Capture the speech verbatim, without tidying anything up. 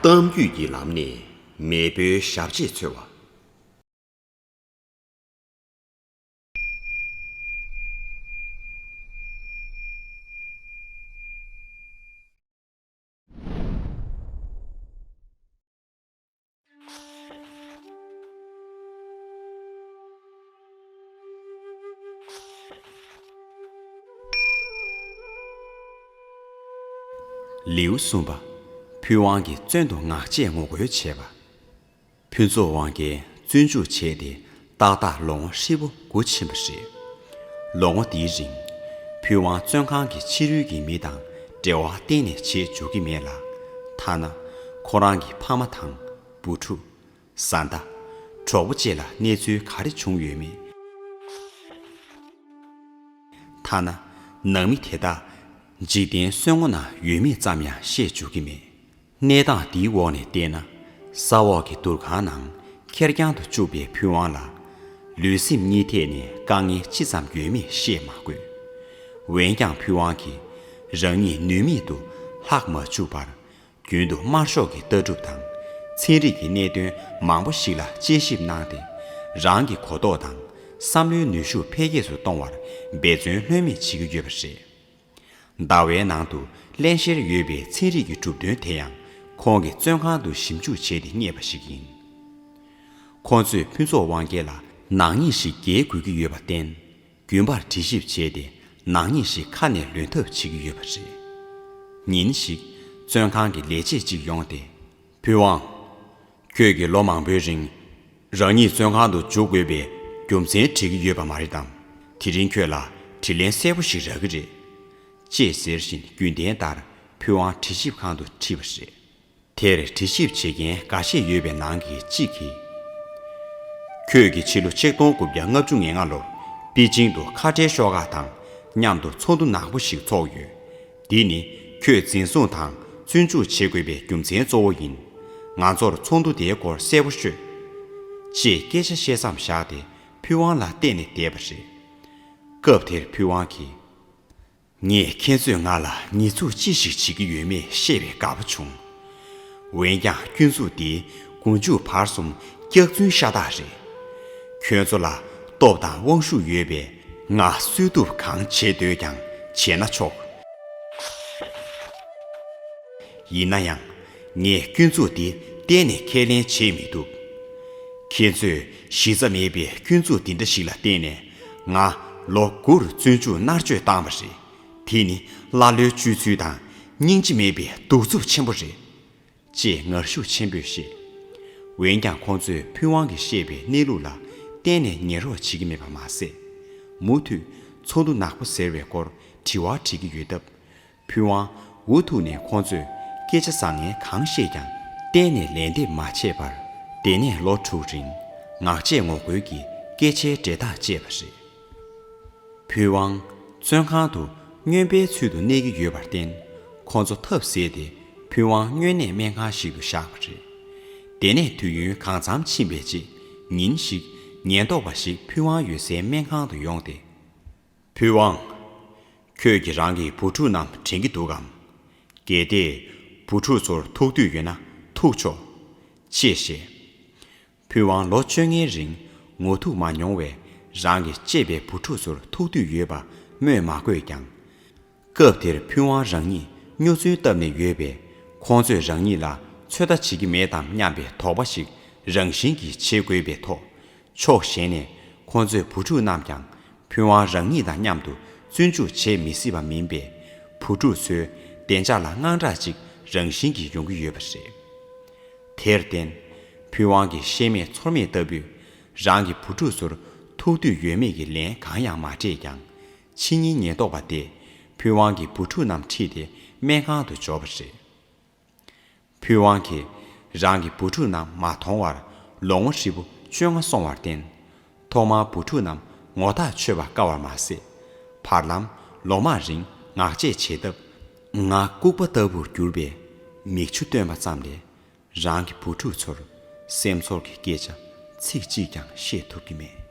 གཏམ་རྒྱུད་ཀྱི་ལམ་ནས་མེས་པོའི་ཞབས་རྗེས་འཚོལ་བ། ལེའུ་གསུམ་པ། ཕུན་དབང་གིས་བཙོན་དུ་ངག་བཅད་ངོ་རྒོལ་བྱས་པ། ཕུན་ཚོགས་དབང་རྒྱལ་བཙོན་འཇུག་བྱས་ཏེ་ཏག་ཏག་ལོ་ངོ་ཧྲིལ་པོ་འགོར་ཕྱིན་པ་རེད། ལོ་ངོ་འདིའི་རིང་། ཕུན་དབང་བཙོན་ཁང་གི་ཕྱི་རོལ་གྱི་མི་དང་འབྲེལ་བ་གཏན་ནས་བྱེད་འཇུག་གི་མེད་ལ། ཐ་ན་ཁོ་རང་གི་ཕ་མ་དང་བུ་ཕྲུག་བཟའ་ཟླ། གྲོགས་པོ་བཅས་ལ་གནས་ཚུལ་ག་རེ་བྱུང་ཡོད་མེད། ཐ་ན་ནང་མི་དེ་དག་འཇིག་རྟེན་གསོན་ངོ་ན་ཡོད་མེད་ཙམ་ཡང་ཤེས་འཇུག་གི་མེད། གནས་སྟངས་འདིའི་འོག་ནས་བལྟས་ན། ས་འོག་གི་དུར་ཁང་ནང་ཁེར་རྐྱང་དུ་བཅུག་པའི་ཕུན་དབང་ལ། ལུས་སེམས་གཉིས་ཐད་ནས་དཀའ་ངལ་ཅི་ཙམ་ཡོད་མེད་བཤད་མ་དགོས། འོན་ཀྱང་ཕུན་དབང་གིས་རང་ཉིད་ནུས་མེད་དུ་ལྷག་མ་བཅུག་པར། རྒྱུན་དུ་དམར་ཤོག་གི་ལྟ་གྲུབ་དང་ཚན་རིག་གི་གནད་དོན་མང་པོ་ཞིག་ལ་དཔྱད་ཞིབ་གནང་སྟེ། རང་གི་གོ་རྟོགས་དང་བསམ་བློའི་ནུས་ཤུགས་འཕེལ་རྒྱས་སུ་གཏོང་བར་འབད་བརྩོན་ལྷོད་མེད་བྱེད་ཀྱི་ཡོད་པ་རེད། ཟླ་བའི་ནང་དུ་བརླན་གཤེར་ཡོད་པའི་ཚན་རིག་གི་གྲུབ་དོན་དེ་ཡང་ཁོང་གིས་བཙོན་ཁང་དུ་ཞིབ་འཇུག་བྱས་ཏེ་རྙེད་པ་ཞིག་ཡིན། ཁོང་ཚོས་ཕུན་ཚོགས་དབང་རྒྱལ་ལ་ནག་ཉེས་ཤིག་འགེལ་དགོས་ཀྱི་ཡོད་པར་བརྟེན། རྒྱུན་པར་དྲི་ཞིབ་བྱས་ཏེ་ནག་ཉེས་ཤིག་ཁ་ནས་ལོན་ཐབས་བྱེད་ཀྱི་ཡོད་པ་རེད། ཉིན་ཞིག་བཙོན་ཁང་གི་ལས་བྱེད་ཅིག་ཡོང་སྟེ། ཕུན་དབང་། ཁྱོད་ཀྱིས་ལོ་མང་པོའི་རིང་རང་ཉིད་བཙོན་ཁང་དུ་འཇུག་དགོས་པའི་རྒྱུ་མཚན་དྲི་གི་ཡོད་པ་མ་རེད་དམ། དེ་རིང་ཁྱོད་ལ་དྲིས་ལན་གསལ་པོ་ཞིག་རག་གི་རེད། ཅེས་ཟེར་བཞིན་རྒྱུན་ལྡན་ལྟར་ཕུན་དབང་དྲི་ཞིབ་ཁང་དུ་ཁྲིད་པ་རེད། དེར་དྲི་ཞིབ་བྱེད་མཁན་འགའ་ཤས་ཡོད་པའི་ནང་གི་གཅིག་གིས། ཁྱོད་ཀྱིས་ཕྱི་ལོ་ཆིག་སྟོང་དགུ་བརྒྱ་ལྔ་བཅུ་ང་ལྔ་ལོར་པེ་ཅིང་དུ་ཁ་བྲལ་ཤོག་ཁག་དང་མཉམ་དུ་ཚོགས་འདུ་ནག་པོ་ཞིག་ཚོགས་ཡོད། འདི་ནི་ཁྱོད་འཛིན་བཟུང་དང་བཙོན་འཇུག་བྱེད་དགོས་པའི་རྒྱུ་མཚན་གཙོ་བོ་ཡིན། ང་ཚོར་ཚོགས་འདུ་དེའི་སྐོར་གསལ་པོ་ཤོད། ཅེས་སྐད་ཆ་བཤད་མཚམས་བཞག་སྟེ་ཕུན་དབང་ལ་བལྟས་ནས་བསྡད་པ་རེད། སྐབས་དེར་ཕུན་དབང་གིས། ངས་ཁྱེད་ཚོས་ང་ལ་ཉེས་འཛུགས་ཅི་ཞིག་བྱེད་ཀྱི་ཡོད་མེད་ཤེས་པའི་དགའ་པོ་བྱུང་། འོན་ཀྱང་སྐྱོན་འཛུགས་འདི་མགོ་མཇུག་བར་གསུམ་སྐྱག་རྫུན་ཤ་སྟག་རེད། ཁྱོད་ཚོ་ལ་སྟོབས་དང་དབང་ཤུགས་ཡོད་པས་ང་གསོད་ཐུབ་གང་བྱེད་འདོད་ཀྱང་བྱེད་ན་ཆོག། ཡིན་ན་ཡང་། ངས་སྐྱོན་འཛུགས་འདི་གཏན་ནས་ཁས་ལེན་བྱེད་མི་ཐུབ། ཁྱེད་ཚོས་གཞི་རྩ་མེད་པའི་སྐྱོན་འཛུགས་འདི་འདྲ་ཞིག་ལ་བརྟེན་ནས་ང་ལོ་དགུར་བཙོན་འཇུག་མནར་གཅོད་བཏང་བ་རེད། དེ་ནི་ཀླ་ཀློའི་སྤྱོད་ཚུལ་དང་སྙིང་རྗེ་མེད་པའི་གདུག་རྩུབ་ཆེན་པོ་རེད། ཅེས་ངར་ཤུགས་ཆེན་པོས་བཤད། འོན་ཀྱང་ཁོང་ཚོས་ཕུན་དབང་གིས་བཤད་པའི་གནས་ལུགས་ལ་གཏན་ནས་ཉན་རོགས་བྱེད་ཀྱི་མེད་པ་མ་ཟད། མུ་མཐུད་ཚོགས་འདུ་ནག་པོ་ཟེར་བའི་སྐོར་དྲི་བ་དྲི་གི་ཡོད་སྟབས། ཕུན་དབང་འུ་ཐུག་ནས་ཁོང་ཚོས་སྐད་ཆ་བཟང་ངན་གང་བཤད་ཀྱང་གཏན་ནས་ལན་འདེབས་མ་བྱས་པར། དེ་ནས་ལོ་དྲུག་རིང་ངག་བཅད་ངོ་རྒོལ་གྱི་སྐད་ཆའི་འགྲེལ་ཐག་བཅད་པ་རེད། ཕུན་དབང་བཙོན་ཁང་དུ་སྨྱོན་པའི་ཚུལ་དུ་གནས་ཀྱི་ཡོད་པར་བརྟེན། ཁོང་ཚོ་ཐབས་ཟད་དེ་ཕུན་དབང་སྨྱོ་ནད་སྨན་ཁང་ཞིག་ཏུ་བཞག་པ་རེད། དེ་ནས་དུས་ཡུན་གང་འཚམ་ཕྱིན་པའི་རྗེས་ཉིན་ཞིག་ཉེན་རྟོག་པ་ཞིག་ཕུན་དབང་ཡོད་སའི་སྨན་ཁང་དུ་ཡོང་སྟེ། ཕུན་དབང་། ཁྱོད་ཀྱིས་རང་གི་བུ་ཕྲུག་རྣམས་དྲན་གྱི་འདུག་གམ། གལ་ཏེ་བུ་ཕྲུག་ཚོར་ཐུག་འདོད་ཡོད་ན་ཐུག་ཆོག་ཅེས་བཤད། ཕུན་དབང་ལོ་བཅོ་ལྔའི་རིང་ངོ་ཐུག་མ་མྱོང་བས་རང་གི་གཅེས་པའི་བུ་ཕྲུག་ཚོར་ཐུག་འདོད་ཡོད་པ་སྨོས་མ་དགོས་ཀྱང་། སྐབས་དེར་ཕུན་དབང་རང་ཉིད་སྨྱོ་རྫུན་བཏབ་ནས་ཡོད་པས་ཁོང་ཚོས་རང་ཉིད་ལ་ཚོད་ལྟ་བྱེད་ཀྱི་མེད་དམ་སྙམ་པའི་དོགས་པ་ཞིག་རང་བཞིན་གྱིས་བྱེད་དགོས་པའི་ཐོག་ཕྱོགས་གཞན་ནས་ཁོང་ཚོས་བུ་ཕྲུག་རྣམས་ཀྱང་ཕུན་དབང་རང་ཉིད་དང་མཉམ་དུ་བཙོན་འཇུག་བྱེད་མི་སྲིད་པ་མིན་པས། བུ་ཕྲུག་ཚོའི་བདེ་འཇགས་ལ་དངངས་སྐྲག་ཅིག་རང་བཞིན་གྱིས་ཡོང་གི་ཡོད་པ་རེད། དེར་བརྟེན། ཕུན་དབང་གིས་ཤེས་མེད་ཚོར་མེད་ལྟ་བུས་རང་གི་བུ་ཕྲུག་ཚོར་ཐུག་འདོད་ཡོད་མེད་ཀྱི་ལན་གང་ཡང་མ་སྤྲད་ཀྱང་། ཕྱི་ཉིན་ཉེན་རྟོག་པ་དེས་ཕུན་དབང་གི་བུ་ཕྲུག་རྣམས་ཁྲིད་དེ་སྨན་ཁང་དུ་འབྱོར་བ་རེད། ཕུན་དབང་གིས་རང་གི་བུ་ཕྲུག་རྣམས་མ་མཐོང་བར་ལོ་ངོ་ཧྲིལ་པོ་བཅོ་ལྔ་སོང་བར་བརྟེན། ཐོག་མར་བུ་ཕྲུག་རྣམས་ངོ་ཐག་ཆོད་པར་དཀའ་བར་མ་ཟད། བར་ལམ་ལོ་མང་རིང་ངག་བཅད་བྱེད་སྟབས། ང་ལྐུགས་པ་ལྟ་བུར་གྱུར་པས་མིག་ཆུ་བཏོན་པ་ཙམ་ལས། རང་གི་བུ་ཕྲུག་ཚོར་སེམས་ཚོར་གྱི་སྐད་ཆ་ཚིག་གཅིག་ཀྱང་བཤད་ཐུབ་ཀྱི་མེད།